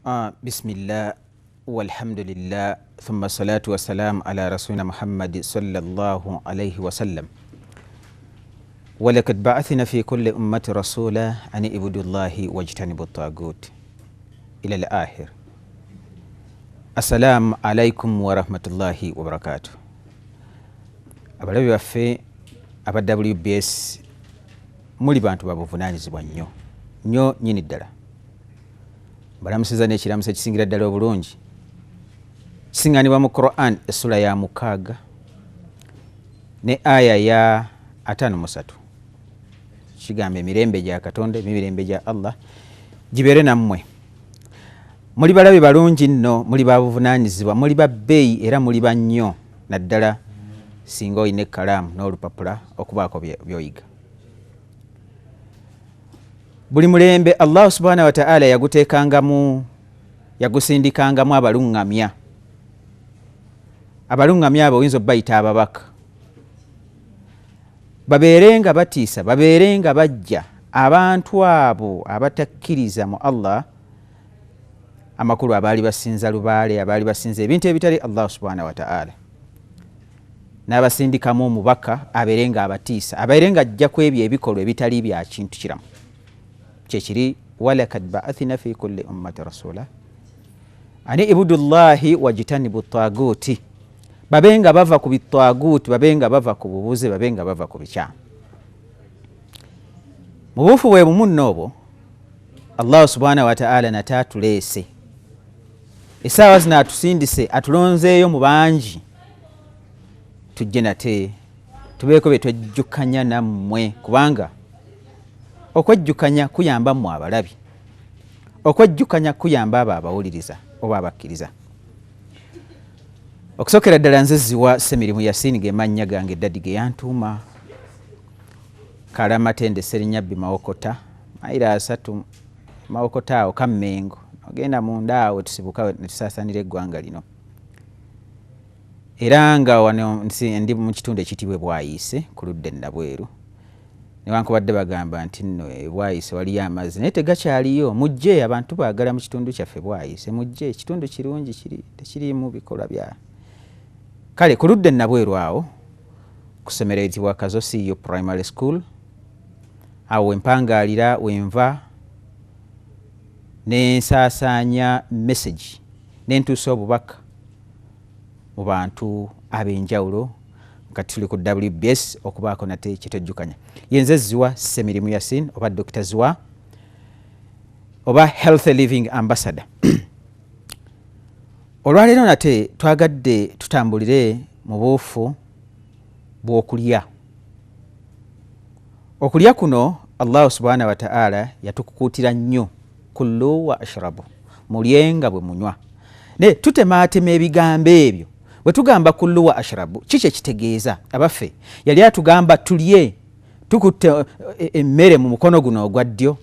Bismillah walhamdulillah thumma salatu wassalamu ala rasulina Muhammadi sallallahu alaihi wasallam. Walakad baathina fi kulli ummati rasula an ibudullahi wajtanibu tagut ila al akhir. Assalamu alaikum warahmatullahi wabarakatuh. Abalabi baffe aba WBS, muli bantu babuvunanyizibwa nnyo nnyo nnyini ddala. Balamusiza n'ekiramuso ekisingira ddala obulungi kisinganibwa mu Quran essula ya 6 ne aya ya 53. Kigamba emirembe gya Katonda, emirembe gya Allah gibeere nammwe. Muli balabi balungi nno, muli babuvunaanyizibwa, muli babbeeyi era muli bannyo, naddala singa olina ekkalaamu n'olupapula okubaako by'oyiga. Buli mulembe Allah subhanahu wa ta'ala yaguteekangamu, yagusindikangamu abaluŋŋamya. Abaluŋŋamya abo oyinza obbayita ababaka, babeere nga batiisa, babeere nga bajja abantu abo abatakkiriza mu Allah, amakulu abaali basinza lubaale, abaali basinza ebintu ebitali Allah subhanahu wa ta'ala, n'abasindikamu omubaka abeere nga abatiisa, abeere nga ajja ku ebyo ebikolwa ebitali bya kintu kiramu. Kyekiri walakad baathina fi kulli ummati rasula ani ibudullahi wajtanibu taguti, babe nga bava ku bitaguti, babe nga bava ku bubuze, babe nga bava ku bikyamu. Mu buufu bwe bumu nno obwo Allah subhanahu wa ta'ala nate atuleese essaawa zino, atusindise, atulonzeeyo mu bangi, tujje nate tubeeko bye twejjukanya nammwe, kubanga okwejjukanya kuyamba mmwe abalabi, okwejjukanya kuyamba abo abawuliriza oba abakkiriza. Okusookera ddala nze Zziwa Ssemirimu Yasini, ge mannya gange ddadi ge yantuuma, Kalamatende Sserinnyabbi Mawokota, mayiro 3 Mawokota awo Kammengo, ogenda munda awo tusibuka ne tusaasaanira eggwanga lino. Era nga wano ndi mu kitundu ekiyitibwa Bwayiise ku ludda Nabweru, newankubadde bagamba nti nno Bwayiise waliyo amazzi naye tegakyaliyo. Mujje, abantu baagala mu kitundu kyaffe Bwayiise, mujje, ekitundu kirungi kiri tekiriimu bikolwa bya kale. Ku ludda Nabweru awo ku ssomero eriyitibwa Kazo CU Primary School, awo wempangaalira, wenva ne nsaasaanya message ne ntuusa obubaka mu bantu ab'enjawulo. Kati tuli ku WBS okubaako nate kyetwejjukanya. Yenze Zziwa Ssemirimu Yasin oba Dr. Zziwa oba Healthy Living Ambassador. Olwaleero nate twagadde tutambulire mu buufu bw'okulya. Okulya kuno Allah subhanahu wa ta'ala yatukukuutira nnyo, kullu wa ashrabu, mulye nga bwe munywa. Naye tutemaatema ebigambo ebyo, bwe tugamba kullu wa ashrabu, ki kye kitegeeza? Abaffe, yali atugamba tulye tukutte emmere mu mukono guno ogwa ddyo,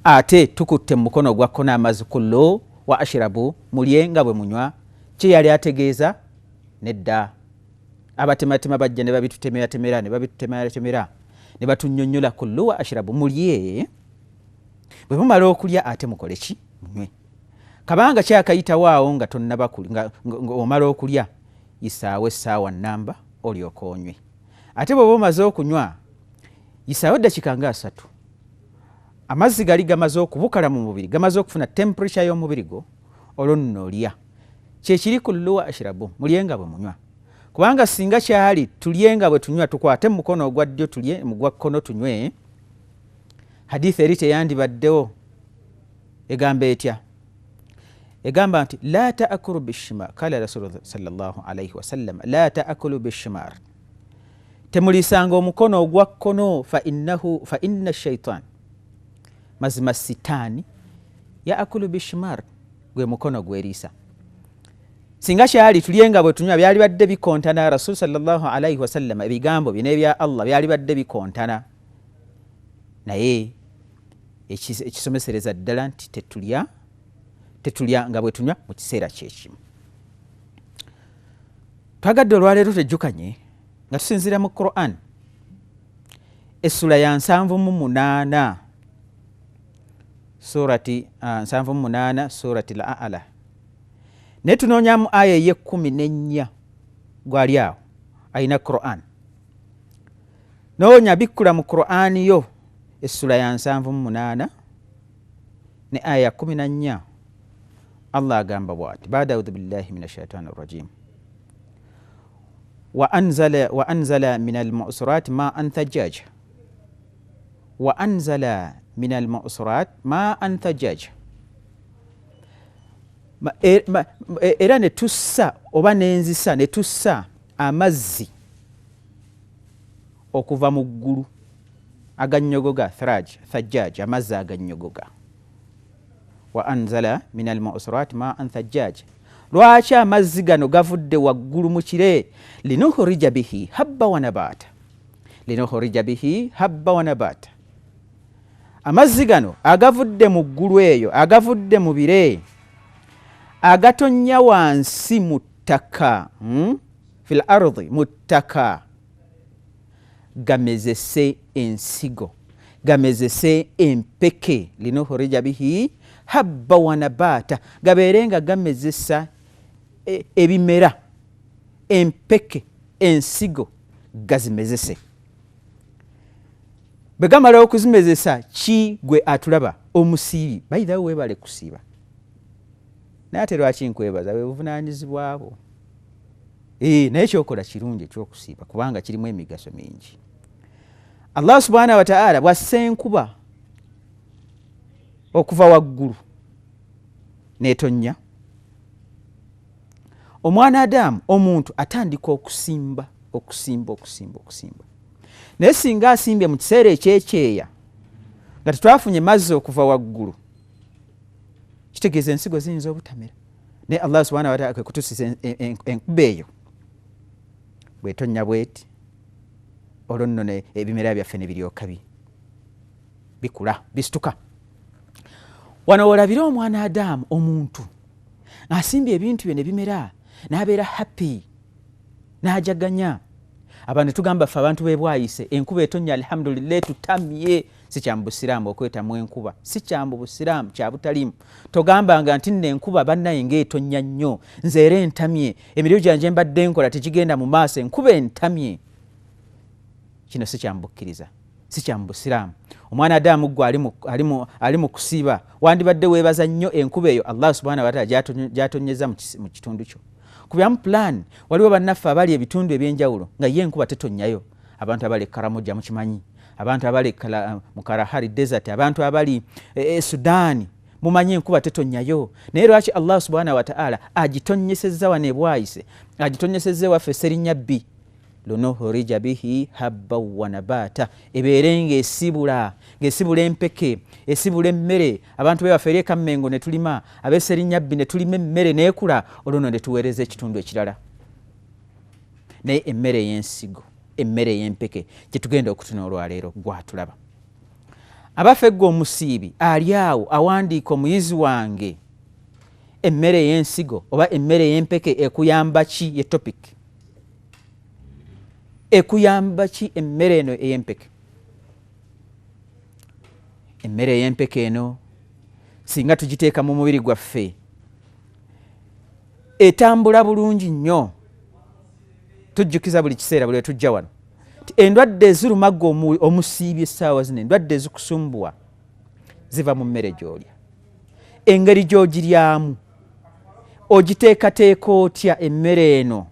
ate tukutte mu mukono ogwa kkono amazzi? Kullu wa ashrabu, mulye nga bwe munywa, kye yali ategeeza? Nedda. Abatematema bajja ne babitutemeratemera ne babitutemeratemera ne batunnyonnyola kullu wa ashrabu, mulye, bwe mumala okulya ate mukole ki? Munywe. Kabanga kyakayitawo awo nga tonnaba nga omala okulya, yisaawo essaawa nnamba olyoke onywe. Ate bw'oba omaze okunywa, yisaawo eddakiika nga 30, amazzi gali gamaze okubukala mu mubiri, gamaze okufuna temperature y'omubiri gwo, olwo nno olya. Kyekiri kullu wa ashrabu, mulye nga bwe munywa. Kubanga singa kyali tulye nga bwe tunywa, tukwate mu mukono ogwa ddyo tulye, mu gwa kkono tunywe, hadithi eri teyandibaddewo. Egamba etya? Egamba nti la taakulu bishimar, kala rasulu sallallahu alaihi wasallam, la taakulu bishimar, temuliisanga omukono ogwa kkono, fa inna shaitan, mazima sitaani, yaakulu bishimar, gwe mukono gweriisa. Singa kyali tulye nga bwe tunywa, byali badde bikontana. Rasul sallallahu alaihi wasallam ebigambo bye n'ebya Allah byali badde bikontana. Naye ekisomesereza ddala nti tetulya nga bwe tunywa mu kiseera kyekimu. Twagadde olwaleero twejjukanye nga tusinziira mu Quran essula ya 78, Surati 78, Surati Al Ala, naye tunoonyamu aya ey'e14. Gwali awo alina Quran, noonya, bikkula mu Qurani yo essula ya 78 ne aya ya 14. Allah agamba bwati, bada audhu billahi min ashaitani rrajim: wa anzala min almu'sirat ma'an thajjaja, wa anzala min almu'sirat ma'an thajjaja. Era ne tussa oba nenzisa ne tussa amazzi okuva mu ggulu agannyogoga. Thraj, thajjaj, amazzi agannyogoga. Wa anzala min almu'sirat ma'an thajjaj. Lwaki amazzi gano gavudde waggulu mu kire? Linukhurija bihi habba wa nabata, linukhurija bihi habba wa nabata. Amazzi gano agavudde mu ggulu eyo, agavudde mu bire, agatonnya wansi mu ttaka, Fil ardi, mu ttaka, gamezese ensigo, gamezese empeke. Linukhurija bihi habba wa nabata, gabeere nga gamezesa ebimera, empeke, ensigo gazimezese. Bwe gamala okuzimezesa, ki gwe atulaba omusiibi? Bayirawo, weebale kusiiba, naye ate lwaki nkwebaza? Bwe buvunaanyizibwabo. Naye kyokola kirungi ekyokusiiba, kubanga kirimu emigaso mingi. Allah subhanahu wataala bwassa enkuba okuva waggulu netonnya, omwana Adamu, omuntu atandika okusimba, okusimba, okusimba, okusimba. Naye singa asimbye mu kiseera ekyekyeya nga tetwafunye mazzi okuva waggulu, kitegeeza ensigo ziyinza obutamera. Naye Allah subhanahu wataala kwe kutusiza enkuba eyo, bwetonnya bweti, olwo nno ebimera byaffe ne biryoka bikula, bisituka. Wano olabire omwana Adamu, omuntu asimbye ebintu bye ne bimera, n'abeera happy, n'ajaganya. Abantu tugamba ffe abantu bebwayise, enkuba etonnya, alhamdulillah, etutamye. Si kyamu busiraamu okwetamu enkuba, si kyamu busiraamu, kyabutalimu. Togambanga nti nno enkuba bannaye ngaetonnya nnyo, nze era entamye, emirimu gyange mbadde nkola tegigenda mu maaso, enkuba entamye. Kino si kyamubukkiriza, si kyamu busiraamu. Omwana Adamu, gwe ali mu kusiiba, wandibadde weebaza nnyo enkuba eyo Allah subhanahu wataala gyatonyeza mu kitundu kyo. Kubyamu plan, waliwo bannaffe abali ebitundu ebyenjawulo nga ye enkuba tetonnyayo. Abantu abali Karamoja mukimanyi, abantu abali mu Kalahari Desert, abantu abali Sudaani mumanyi enkuba tetonnyayo. Naye lwaki Allah subhanahu wataala agitonyesezza wano ebwayise, agitonyesezza ewaffe Serinnya bbi? Lunuhurija bihi habba wanabata, ebeere ngaesibula, ngaesibula empeke, esibula emmere. Abantu bewaffe eri ekammengo ne tulima, abeserinnya bbi ne tulima emmere neekula, olwo no ne tuweereza ekitundu ekirala. Naye emmere ey'ensigo, emmere ey'empeke gyetugenda okutuna olwaleero, gwatulaba abaffe, gwe omusiibi ali awo awandiika, omuyizi wange, emmere ey'ensigo oba emmere ey'empeke ekuyamba ki? Ye topic. Ekuyamba ki emmere eno ey'empeke? Emmere ey'empeke eno singa tugiteeka mu mubiri gwaffe, etambula bulungi nnyo. Tujjukiza buli kiseera, buli wetujja wano, ti endwadde eziruma gwe omusiibi essaawa zino, endwadde ezikusumbuwa ziva mu mmere gy'olya, engeri gy'ogiryamu. Ogiteekateeka otya emmere eno?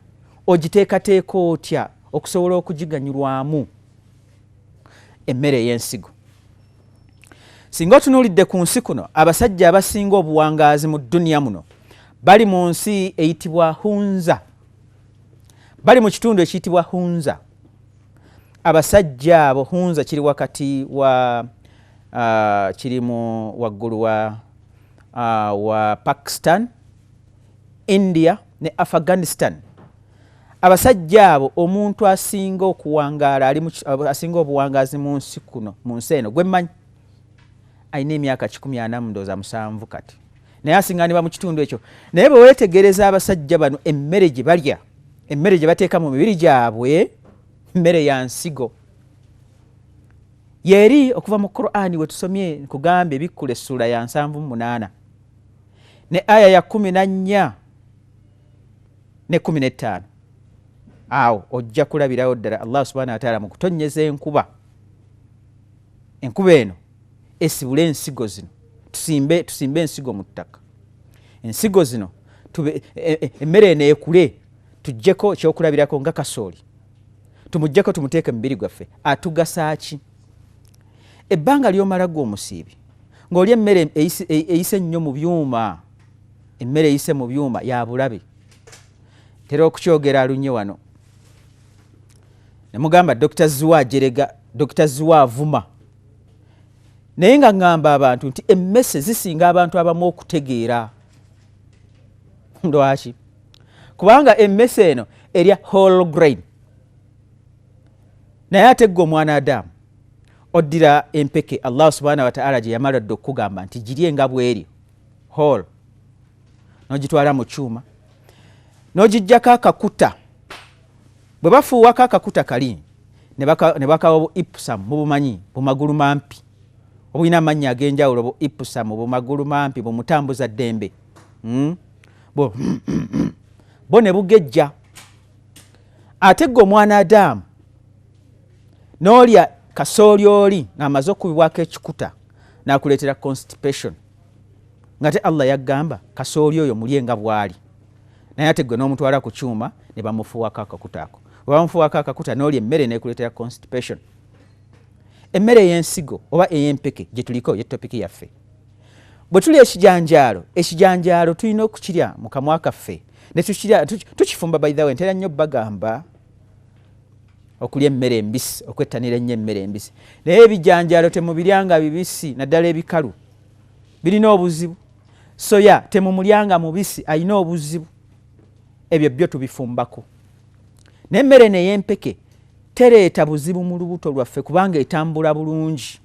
Ogiteekateeka otya okusobola okugiganyulwamu? Emmere ey'ensigo, singa otunuulidde ku nsi kuno, abasajja abasinga obuwangaazi mu dduniya muno bali mu nsi eyitibwa Hunza, bali mu kitundu ekiyitibwa Hunza. Abasajja abo, Hunza kiri wakati wa kiri mu waggulu wa Pakistan, India ne Afghanistan. Abasajja abo, omuntu asinga okuwangaala, asinga obuwangaazi mu nsi kuno, mu nsi eno gwe mmanyi, alina emyaka 147 ndowooza kati, naye asinganibwa mu kitundu ekyo. Naye bwe weetegereza abasajja bano, emmere gye balya, emmere gye bateeka mu mibiri gyabwe, mmere ya nsigo. Yeri okuva mu Qur'ani wetusomye nkugambye bikkula essuula ya 78 ne aya ya 14 ne 15. Awo ojja kulabirawo ddala Allah subhanahu wa ta'ala mu kutonnyeza enkuba. Enkuba eno esibule ensigo zino, tusimbe ensigo mu ttaka, ensigo zino emmere eno ekule, tuggyeko ekyokulabirako nga kasooli, tumuggyeko tumuteeke mu mubiri gwaffe, atugasa ki? Ebbanga ly'omala ggwe omusiibi ng'olya emmere eyise ennyo mu byuma, emmere eyise mu byuma ya bulabe. Ntera okukyogera alunye wano ne mugamba Dr. Zuwa ajerega, Dr. Zuwa avuma, naye nga ŋŋamba abantu nti emmese zisinga abantu abamu okutegeera. Lwaki? Kubanga emmese eno erya whole grain, naye ate ggwe omwana Adamu oddira empeke Allah subhanahu wa ta'ala gye yamala dda okukugamba nti girye nga bweri whole, n'ogitwala mu kyuma n'ogiggyako akakuta. Bwe bafuuwako akakuta kali ne bakawa bu ipsam, mubumanyi bumagulu mampi obulina amannya ag'enjawulo, bu ipsam, bumagulu mampi, bumutambuza ddembe, bo ne bugejja. Ate ggwe omwana Adamu n'olya kasooli oli ng'amaze okukubibwako ekikuta n'akuleetera constipation, ng'ate Allah yagamba kasooli oyo mulye nga bw'ali, naye ate ggwe n'omutwala ku kyuma ne bamufuuwako akakuta ako. Bwe bamufuuwako akakuta n'olya emmere n'ekuleetera constipation. Emmere ey'ensigo oba ey'empeke gye tuliko ye topiki yaffe. Bwe tulya ekijanjaalo, ekijanjaalo tulina okukirya mu kamwa kaffe ne tukirya, tukifumba. By the way, ntera nnyo bagamba okulya emmere embisi, okwettanira ennyo emmere embisi, naye ebijanjaalo temubiryanga bibisi, naddala ebikalu, birina obuzibu. Soya temumulyanga mubisi, alina obuzibu. Ebyo byo tubifumbako. Naye emmere eno ey'empeke tereeta buzibu mu lubuto lwaffe kubanga etambula bulungi.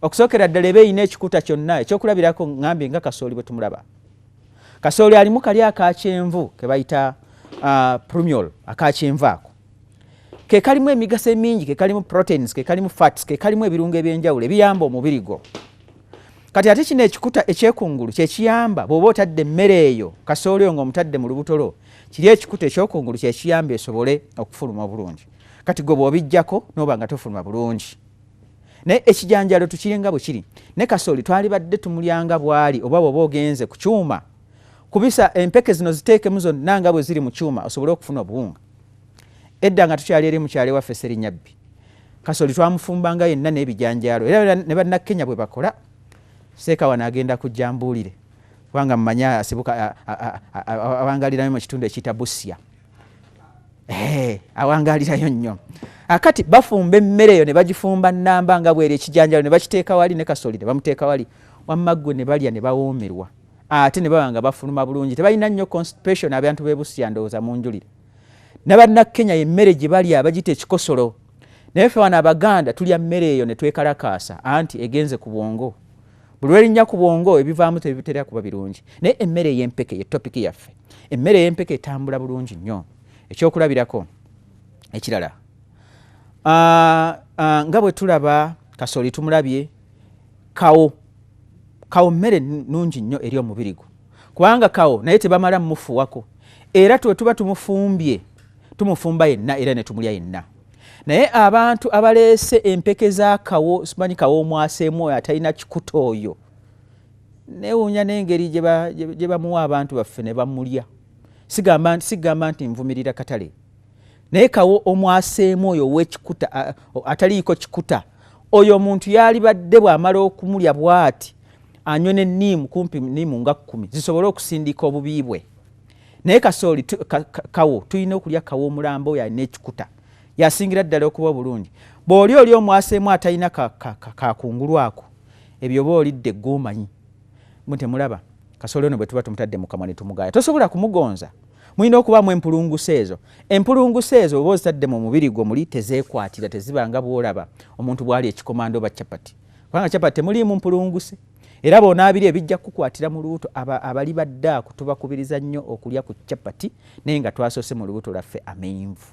Okusookera ddala eba erina ekikuta kyonna. Ekyokulabirako ŋŋambye nga kasooli bwe tumulaba. Kasooli alimu kali akakyenvu ke bayita plumule, akakyenvu ako ke kalimu emigaso emingi, ke kalimu proteins, ke kalimu fats, ke kalimu ebirungo ebyenjawulo ebiyamba omubiri gwo. Kati ate kino ekikuta ekyekungulu kyekiyamba bw'oba otadde emmere eyo kasooli oyo ng'omutadde mu lubuto lwo, kiri ekikuta ekyokungulu kyekiyamba esobole okufuluma obulungi. Kati gwe bw'obijjako n'oba nga tofuluma bulungi. Naye ekijanjaalo tukirye nga bwe kiri, ne kasooli twalibadde tumulyanga bw'ali, oba bw'oba ogenze ku kyuma kubisa empeke zino ziteekemu zonna nga bwe ziri mu kyuma osobole okufuna obuwunga. Edda nga tukyali eri mu kyalo ewaffe Serinyabbi, kasooli twamufumbanga yenna n'ebijanjaalo, era ne Bannakenya bwe bakola. Seeka wano agenda kujja mbuulire kubanga mmanya asibuka awangalirayo mu kitundu ekiyita Busia, awangalirayo nnyo. Akati bafumba emmere eyo ne bagifumba nnamba nga bweri, ekijanjaalo ne bakiteeka wali ne kasooli ne bamuteeka wali, wamma ggwe ne balya ne bawoomerwa, ate ne baba nga bafuluma bulungi, tebalina nnyo constipation. Abantu b'e Busia ndowooza munjulire. Ne Bannakenya emmere gye balya bagiyita ekikosolo, naye ffe wano Abaganda tulya mmere eyo ne twekalakaasa, anti egenze ku bwongo. Buli lwerinnya ku bwongo ebivaamu tebitera kuba birungi. Naye emmere ey'empeke ye topiki yaffe. Emmere ey'empeke etambula bulungi nnyo. Ekyokulabirako ekirala, nga bwe tulaba kasooli tumulabye, kawo. Kawo mmere nnungi nnyo eri omubiri gwo, kubanga kawo naye tebamala mumufuwako, era twe tuba tumufumbye tumufumba yenna era ne tumulya yenna. Naye abantu abaleese empeke za kawo, simanyi kawo omwaseemu oyo atalina kikuta oyo, newuunya n'engeri gye bamuwa abantu baffe ne bamulya. Sigamba nti nvumirira katale, naye kawo omwaseemu oyo ow'ekikuta ataliiko kikuta oyo omuntu yalibadde bw'amala okumulya bw'ati anywe n'enniimu kumpi nniimu nga 10 zisobole okusindika obubi bwe. Naye kasooli kawo tulina okulya kawo omulamba oyo alina ekikuta, yasingira ddala okuba obulungi. Bw'oli oli omwaseemu atalina kakungulu ako, ebyo oba olidde ggw'omanyi. Mwe temulaba kasooli ono bwe tuba tumutadde mu kamwa ne tumugaaya, tosobola kumugonza. Mulina okubaamu empulunguse ezo. Empulunguse ezo oba ozitadde mu mubiri gwo muli tezeekwatira, teziba nga bw'olaba omuntu bw'ali ekikomando oba capati, kubanga capati temuliimu mpulunguse, era bw'onaabirya ebijja kukukwatira mu lubuto. Abali baddaaku tubakubiriza nnyo okulya ku capati, naye nga twasoose mu lubuto lwaffe amenvu.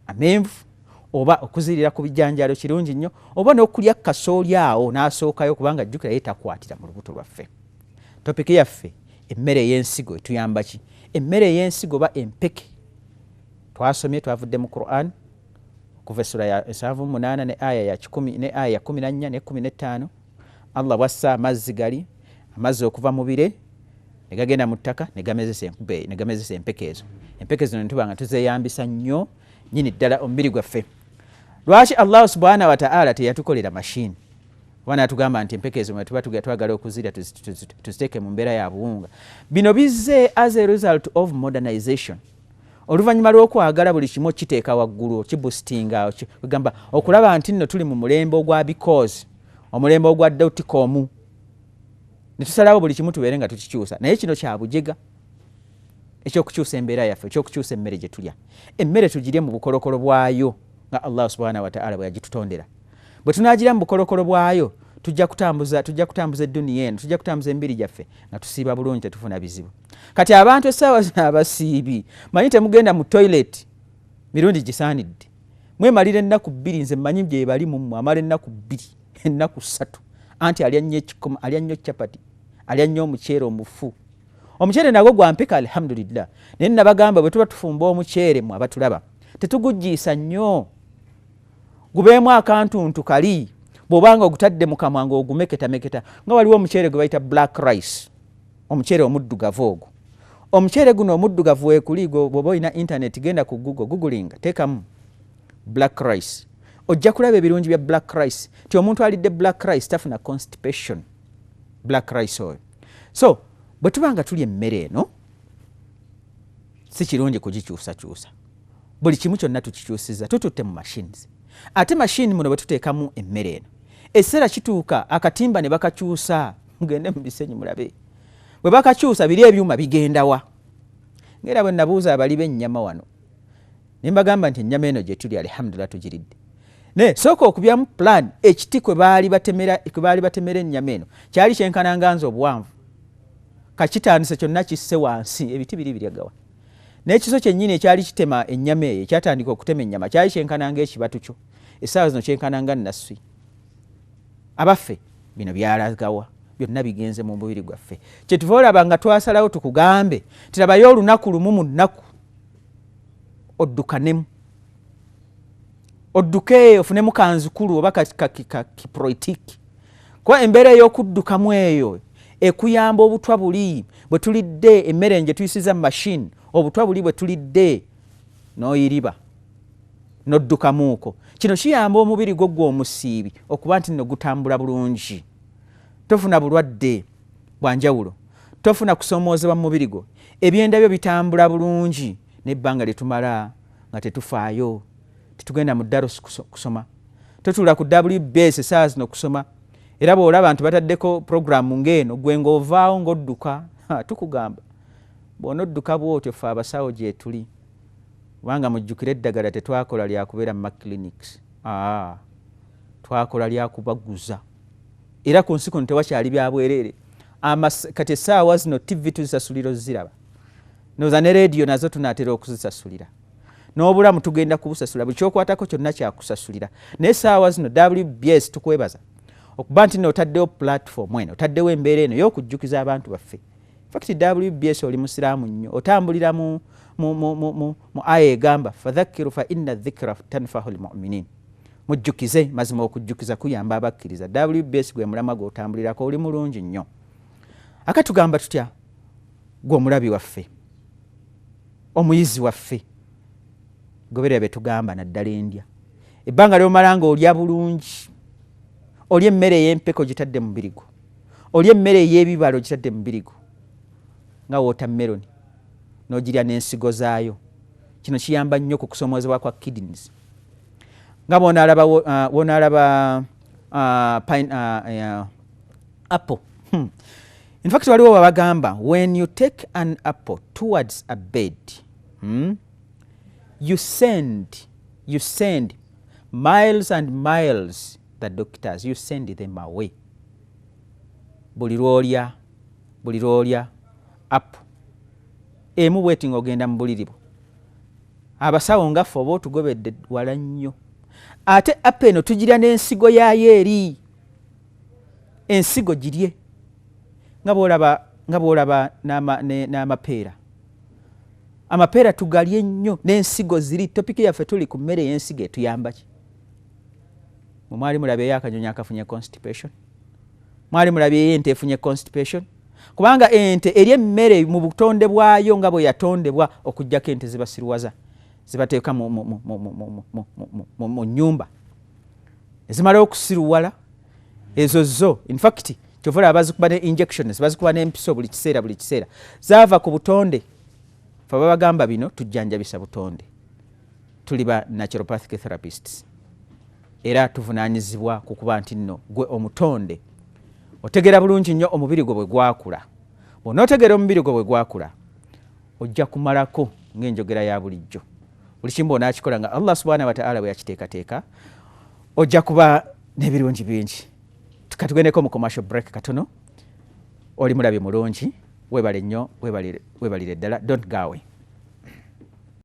Amenvu Oba okuzirira ku bijanjaalo kirungi nnyo, oba n'okulya kasooli awo n'asookayo, kubanga jjukira ye takwatira mu lubuto lwaffe. Topiki yaffe, emmere ey'ensigo etuyamba ki? Emmere ey'ensigo oba empeke, twasomye, twavudde mu Quran okuva essula ya 78 ne aya ya 100 ne aya ya 14 ne 15. Allah bwassa amazzi, gali amazzi okuva mu bire ne gagenda mu ttaka ne gamezesa enkuba eyo, ne gamezesa empeke ezo. Empeke zino ne tuba nga tuzeeyambisa nnyo nnyini ddala omubiri gwaffe. Lwaki Allahu subhanahu wataala teyatukolera mashini oba natugamba nti empeke ezo tuba twagala okuzirya tuziteeke mu mbeera ya buwunga? Bino bizze as a result of modernization, oluvannyuma lw'okwagala buli kimu okiteeka waggulu, okiboostinga, kugamba okulaba nti nno tuli mu mulembe ogwa, because omulembe ogwa dotcom, ne tusalawo buli kimu tubeere nga tukikyusa. Naye kino kya bujega ekyokukyusa embeera yaffe, ekyokukyusa emmere gye tulya. Emmere tugirye mu bukolokolo bwayo nga Allah subhanahu wataala bwe yagitutondera. Bwe tunagira mu bukolokolo bwayo, tujja kutambuza edduniya eno, tujja kutambuza emibiri gyaffe nga tusiiba bulungi, tetufuna bizibu. Kati abantu essaawa zino abasiibi, manyi temugenda mu toilet mirundi gisaanidde, mwemalira ennaku 2. Nze mmanyi gye bali mummwe amala ennaku 2, ennaku 3, anti alya nnyo ekikoma, alya nnyo capati, alya nnyo omuceere omufu. Omuceere nagwo gwampeka, alhamdulillah. Naye nabagamba, bwe tuba tufumba omuceere, mwe abatulaba, tetuguggiisa nnyo, gubeemu akantuntu kali bw'obanga ogutadde mu kamwa ng'ogumeketameketa. Nga waliwo omuceere gwe bayita black rice, omuceere omuddugavu ogwo. Omuceere guno omuddugavu weekuli, bw'oba olina internet, genda ku Google, googlinga, teekamu black rice, ojja kulaba ebirungi bya black rice, ti omuntu alidde black rice tafuna constipation, black rice oyo. So bwe tuba nga tulya emmere eno, si kirungi kugikyusakyusa. Buli kimu kyonna tukikyusiza, tututte mu machines. Ate mashini muno bwe tuteekamu emmere eno, ekiseera kituuka akatimba ne bakakyusa. Mugende mu bisenyi mulabe bwe bakakyusa, biri ebyuma bigendawa? Ngaera bwe nabuuza abali b'ennyama wano, ne mbagamba nti ennyama eno gye tuli, alhamdulillah, tugiridde, naye sooka okubyamu plan. Ekiti kwe baali batemera ennyama eno kyali kyenkananga nze obuwanvu, kakitandise kyonna kisse wansi, ebiti biri biryagawa. N'ekiso kyennyini ekyali kitema ennyama eyo, ekyatandika okutema ennyama, kyali kyenkananga ekibatu kyo, essaawa zino kyenkananga nasswi. Abaffe, bino byalagawa? Byonna bigenze mu mubiri gwaffe. Kyetuva olaba nga twasalawo tukugambe tirabayo olunaku lumu mu nnaku oddukanemu, odduke ofunemu kanzukulu oba kiproitiki, kuba embeera ey'okuddukamu eyo ekuyamba. Obutwa buli bwe tulidde, emmere nje tuyisiza mu mashini, obutwa buli bwe tulidde n'oyiriba n'oddukamuuko, kino kiyamba omubiri gwo gwe omusiibi okuba nti nno gutambula bulungi, tofuna bulwadde bwanjawulo, tofuna kusoomoozebwa mu mubiri gwo, ebyenda byo bitambula bulungi. N'ebbanga lye tumala nga tetufaayo, tetugenda mu ddalos kusoma, totuula ku WBS esaawa zino kusoma, era bw'olaba nti bataddeko puroguramu ng'eno, gwe ng'ovaawo ng'odduka, tukugamba bw'onodduka bw'otyo, ffe abasawo gyetuli. Kubanga mujjukire, eddagala tetwakola lyakubeera mu maclinics, twakola lyakubaguza. Era ku nsi kuno tewakyali byabwereere. Kati essaawa zino TV tuzisasulira oziraba, noza ne rediyo nazo tunaatera okuzisasulira, n'obulamu tugenda kubusasula, buli kyokwatako kyonna kyakusasulira. Naye essaawa zino WBS tukwebaza okuba nti nno otaddewo platform eno, otaddewo embeera eno ey'okujjukiza abantu baffe. Fact, WBS oli musiraamu nnyo, otambulira mu aya egamba fadhakiru fa inna dhikra tanfahu lmuminin, mujjukize, mazima okujjukiza kuyamba abakkiriza. WBS gwe mulamwa gwotambulirako, oli mulungi nnyo. Akatugamba tutya gwe omulabi waffe, omuyizi waffe? Goberera bye tugamba, naddala endya. Ebbanga lyomala nga olya bulungi, olya emmere ey'empeka ogitadde mu mubiri gwo, olya emmere ey'ebibala ogitadde mu mubiri gwo, nga watermelon n'ogirya n'ensigo zaayo, kino kiyamba nnyo ku kusomoozebwa kwa kidneys. Nga bwonaalaba apple. In fact, waliwo babagamba, when you take an apple towards a bed, You send miles and miles the doctors, you send them away. Buli lwolya apple emu bweti nga ogenda mu buliri bwo, abasawo ngaffe oba otugobedde wala nnyo. Ate apple eno tugirya n'ensigo yaayo eri, ensigo girye nga bwolaba n'amapeera. Amapeera tugalye nnyo n'ensigo ziri. Topic yaffe, tuli ku mmere y'ensigo, etuyamba ki? Mwali mulabyeyo akanyonyi akafunye constipation? Mwali mulabyeyo ente efunye constipation? Kubanga ente eri emmere mu butonde bwayo nga bwe yatondebwa, okugjako ente zibasiruwaza, zibateeka mu nyumba ezimala okusiruwala. Ezo zo infact kyova olaba bazikuba ne injections, bazikuba n'empiso buli kiseera, buli kiseera. Zaava ku butonde. Fe babagamba bino tujjanjabisa butonde, tuli ba naturopathic therapists, era tuvunaanyizibwa ku kuba nti nno gwe omutonde otegeera bulungi nnyo omubiri gwe bwe gwakula. Bw'onootegeera omubiri gwe bwe gwakula, ojja kumalako ng'enjogera ya bulijjo. Buli kimu bw'onaakikola nga Allah subhanahu wataala bwe yakiteekateeka, ojja kuba n'ebirungi bingi. Katugendeko mu commercial break katono. Oli mulabi mulungi, webale nnyo, webalire ddala. Don't go away.